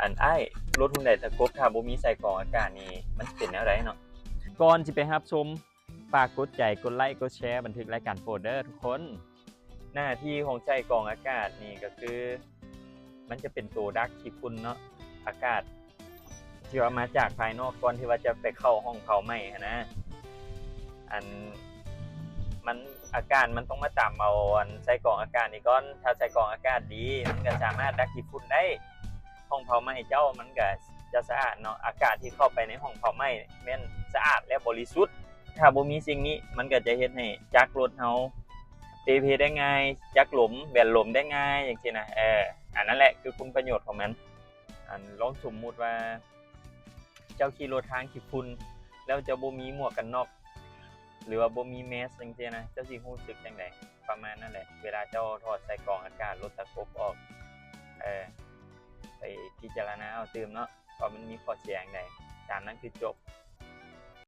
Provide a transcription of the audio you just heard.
ອັນອ້າຍ ລົດຮຸນໄດຕະກົບ ຖ້າບໍ່ມີໃສ່ກອງອາກາດນີ້ ມັນເປັນແນວໃດເນາະ? ກ່ອນຊິໄປຮັບຊົມ ຝາກກົດໃຈ ກົດໄລ ກົດແຊ ບັນທຶກລາຍການໂປດເດີທຸກຄົນ. ໜ້າທີ່ຂອງໃສ່ກອງອາກາດນີ້ກໍຄື ມັນຈະເປັນໂຕດັກຂີ້ຝຸ່ນເນາະ ອາກາດທີ່ວ່າມາຈາກພາຍນອກ ກ່ອນທີ່ວ່າຈະໄປເຂົ້າຫ້ອງເຜົາໄໝ້ຫັ້ນນະ. ອັນ ມັນ ອາກາດມັນຕ້ອງມາຕຳເອົາອັນໃສ່ກອງອາກາດນີ້ກ່ອນ. ຖ້າໃສ່ກອງອາກາດດີ ມັນກໍສາມາດດັກຂີ້ຝຸ່ນໄດ້. ຫ້ອງເຜົາໄໝ້ເຈົ້າມັນກໍຈະສະອາດເນາະ. ອາກາດທີ່ເຂົ້າໄປໃນຫ້ອງເຜົາໄໝ້ແມ່ນສະອາດ ແລະ ບໍລິສຸດ. ຖ້າບໍ່ມີສິ່ງນີ້ ມັນກໍຈະເຮັດໃຫ້ຈັກລົດເຮົາເປເພໄດ້ງ່າຍ, ຈັກຫຼົມ, ແວ່ນຫຼົມໄດ້ງ່າຍ ຈັ່ງຊີ້ນະ. ເອີ ອັນນັ້ນແຫຼະຄືຄຸນປະໂຫຍດຂອງມັນ. ອັນ ລອງສົມມຸດວ່າ ເຈົ້າຂີ່ລົດທາງຂີ້ຝຸ່ນ ແລ້ວເຈົ້າບໍ່ມີໝວກກັນນັອກ ຫຼືວ່າບໍ່ມີແມສ ຈັ່ງຊີ້ນະ, ເຈົ້າຊິຮູ້ສຶກຈັ່ງໃດ? ປະມານນັ້ນແຫຼະ. ເວລາເຈົ້າຖອດໃສ່ກອງອາກາດລົດຕະກົບອອກ ເອີ ໄປພິຈາລະນາເອົາຕື່ມເນາະ ວ່າມັນມີຂໍ້ເສຍຈັ່ງໃດ. ຕາມນັ້ນຄືຈົບ.